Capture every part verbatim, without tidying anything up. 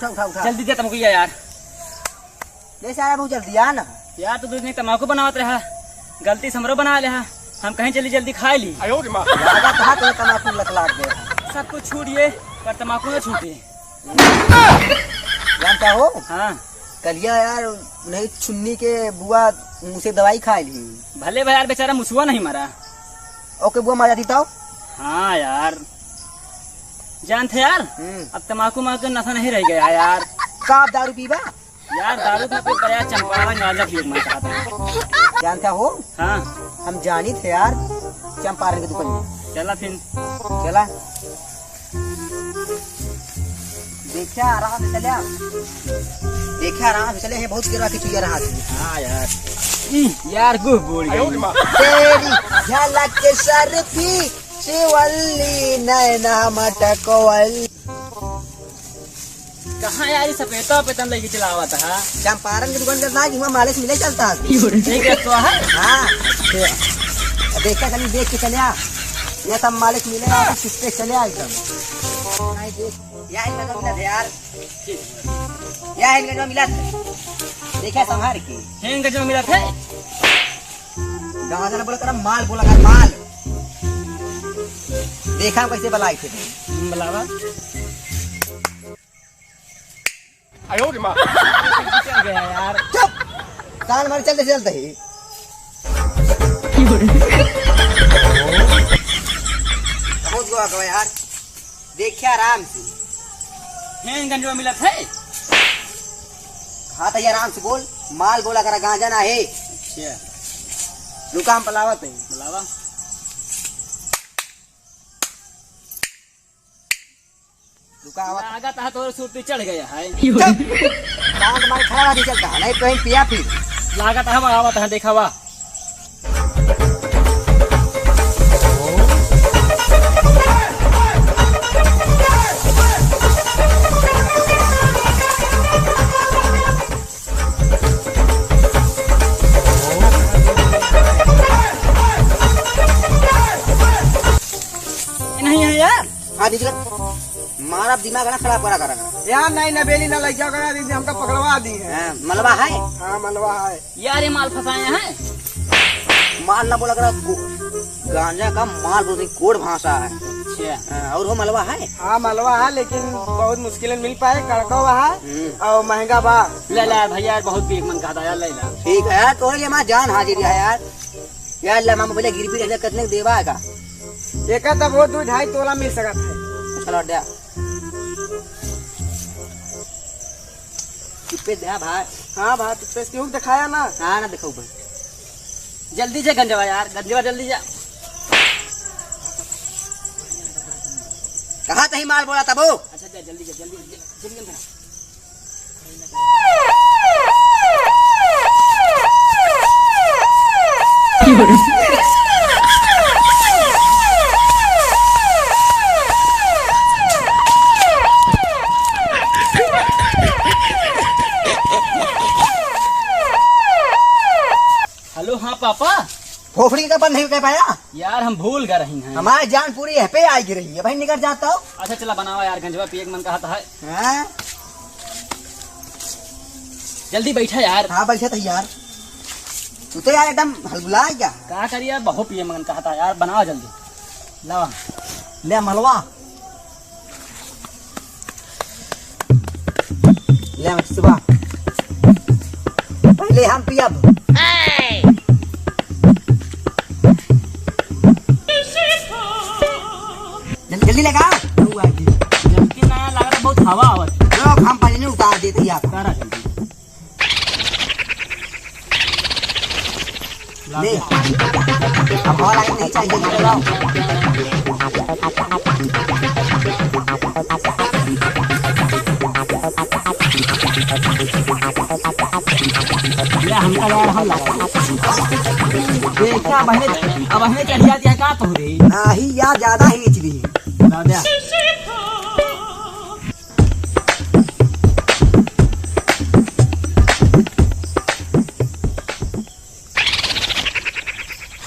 उठा, उठा, उठा। जल्दी दे तमकुइया यार। ले सारा, बहुत जल्दी आ ना। यार, तू दूसरे तमाकू बनावत रहा, गलती से हमरो बना लेहा। हम कहीं चली जल्दी खाए ली। लागत हा तो तमाकू लत लाग गया। सब कुछ छूट गए, पर तमाकू ना छूटे। जानता हो? हाँ। कलिया यार, नहीं छुन्नी के बुआ मुँह से दवाई खाए ली। भले भाई यार, बेचारा मुसुआ नहीं मरा। ओके, बुआ मर जाती तो? हाँ यार, जानते यार, हम्म। अब तमाकू मार के नशा नहीं रह गया यार। का आप दारू पीबा? यार, दारू तो कोई पर यार, चंपारण गांजा पिए मन कहत है। जानता हो? हाँ। हम जानी थे यार, चंपारण के दुकान में। चला फिर। चला। देखा आराम से चले। देखा आराम से चले, है बहुत गिरा के चुया रहा। हाँ यार। ई यार, गुह बोल गई। तेरी झलक के सर पी शिवल्ली नैना मटकवल। कहाँ यार, ई सपेता उपेता लेके चलावत है? चंपारण के दुकान करना है कि वहाँ मालिश मिले चलता है। ठीक है, तो है। हाँ। देखा, कहीं देख के चले आ। ये सब मालिश मिले, आप किस पे चले आ एकदम। नहीं, देख। या इनका जो मिला था यार। या इनका जो मिला था। देखा, संभाल के। हे, इनका जो मिला था। गाँव जाना बोला कर, माल बोला कर, माल। देखा हम कैसे बलाई थे। हम बलावा। आयो रे माँ। चल गया यार। चुप। तान मार चलते चलते ही। पहुँच गया, गया यार। देखिए आराम से। हैं, गंजवा मिलत है? हाँ, तो ये आराम से बोल। माल बोला करा, गांजा ना है। अच्छा। रुका, हम पलावत है। बुलावा। रुका, आवा। लागत है तोर सुरती चढ़ गया है। चुप। दांत मार खड़ा नहीं चलता, नहीं तो पिया फिर। लागत है, आवत है, देखावा। नहीं है यार। हाँ, निकल। मारा दिमाग ना खराब करा, करा, करा। यार, नहीं, नबेली ना लग जाओ, करा, दीदी, हमका पकड़वा दी है। हाँ, मलबा है? हाँ, मलबा है। यार, ये माल फंसाए हैं। माल ना बोला करा, गो-, गांजा का माल बोलते हैं, कोड भाषा है। अच्छा। हाँ, और वो मलबा है? हाँ, मलबा है, लेकिन बहुत मुश्किल मिल पाए, कड़कवा है, हम्म। और महंगा बा। ले, ले, भैया, यार, बहुत पीक मन कहता यार, ले, ले। ठीक है यार, तोरे लिए हमारा जान हाजिर है यार। यार, ले, मामा, बोले, गिरवी रहने कितने के देवा है का? एका तब वो दो ढाई तोला मिल सकत है। चलो, दे। टिप्पे दे भाई। हाँ भाई, टिप्पे से क्यों दिखाया ना? हाँ ना, दिखाऊ भाई। जल्दी जा गंजवा यार, गंजवा जल्दी जा। कहाँ तही माल बोला तबो? अच्छा, जा, जल्दी जा, जल्दी, जल्दी, जल्दी, जल्दी। हेलो, हाँ पापा। फोफड़ी का बंद नहीं कर पाया? यार, हम भूल गए रही हैं। हमारे जान पूरी है पे आई गिर रही है भाई, निकल जाता हो। अच्छा, चला बनावा यार, गंजवा पिए के मन कहत है। हाँ? जल्दी बैठा यार। हाँ, बैठा था यार। तू तो यार एकदम हलबुला है क्या? का करिए, बहुत पिए मन कहत है यार, बनावा जल्दी। लावा। ले मलवा। ले, सुबह। पहले हम पियब। जल्दी, जल्दी लगा। जल्दी ना, लगा तो बहुत हवा आवत। लोग हम पहले नहीं उतार देते यार। उतारा जल्दी। ले। अब और लाइन नहीं चाहिए, ले लो। ले, हमका यार, हम लाते हैं। देखा, अब हमें, अब हमें चढ़ जाती है का तोहरे? नहीं यार, ज्यादा ही निचली है। ज्यादा।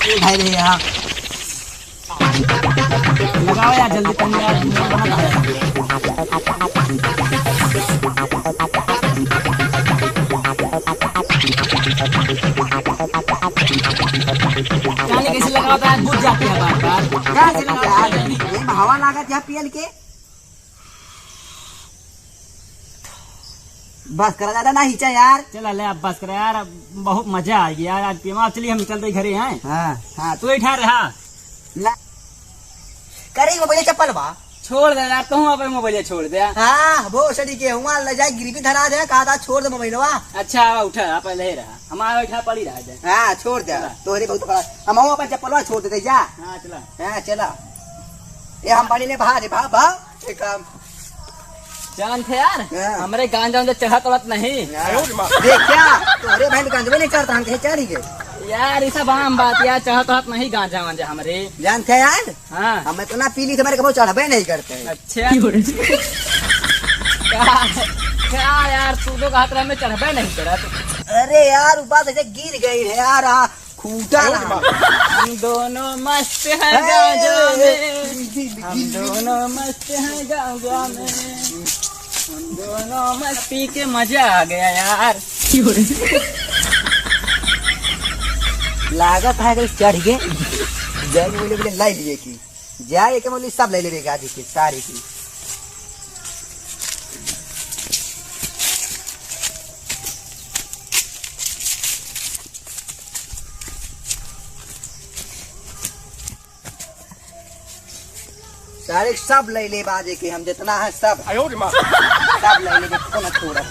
ए भाई रे यार। लगावा यार, जल्दी तनी यार, मेरा बना है। जाने कैसे लगावत है, बुझ जाती है बार बार। का कैसे लगावत है? ये हवा लागत है पियल के। बस करा, ज्यादा ना हिचा यार। चला ले, अब बस करा यार, अब बहुत मजा आ गया यार। आज पियमा, चलिए हम चलते घरे हैं। हाँ। हाँ, तू बैठा रहा। ला। करे मोबाइल चप्पल बा। छोड़ दे यार, तू अपन मोबाइल छोड़ दे। हाँ, वो सड़ी के हुआ ले जाए, गिरवी धरा दे, कहा था छोड़ दे मोबाइलवा। अच्छा, आवा उठा, आप पहले ही रहा, हमारा बैठा पड़ी रहा दे। हाँ, छोड़ दे। चला। तोहरे बहुत बड़ा, हम अपन चप्पलवा छोड़ देते जा। हाँ, चला। हाँ, चला। ये हम पानी में बहा दे, बहा, बहा। एक काम। जानत है यार, हाँ। हमरे गांजा वांजा चढ़त उड़त नहीं। यार, देख क्या? तोहरे भाई गांजा नहीं चढ़ता, हम कहीं चढ़ी गए। यार, ये सब आम बात यार, चढ़त उड़त नहीं गांजा वांजा हमरे। जानत है यार? हाँ। हम इतना पी ली, हमारे कबो चढ़बे नहीं करते हैं। अच्छा। का, का यार, तू तो कहत रहे, हमें चढ़बे नहीं करत। अरे यार, वो बात ऐसे गिर गई है यार, आ, खूटा ना। हम दोनों मस्त हैं ए, गांजा ए, में। ए, हम दोनों मस्त हैं गांजा में। हम दोनों मस्त, पी के मजा आ गया यार। लागत है कि चढ़ के जाएंगे, बोले, बोले, लाई लिए की। जाए के बोली, सब ले लेबे गाजी के, सारी की। सारे सब ले ले बाजे के, हम जितना है सब। आयो रे माँ। सब ले ले, देखो ना छोड़ा।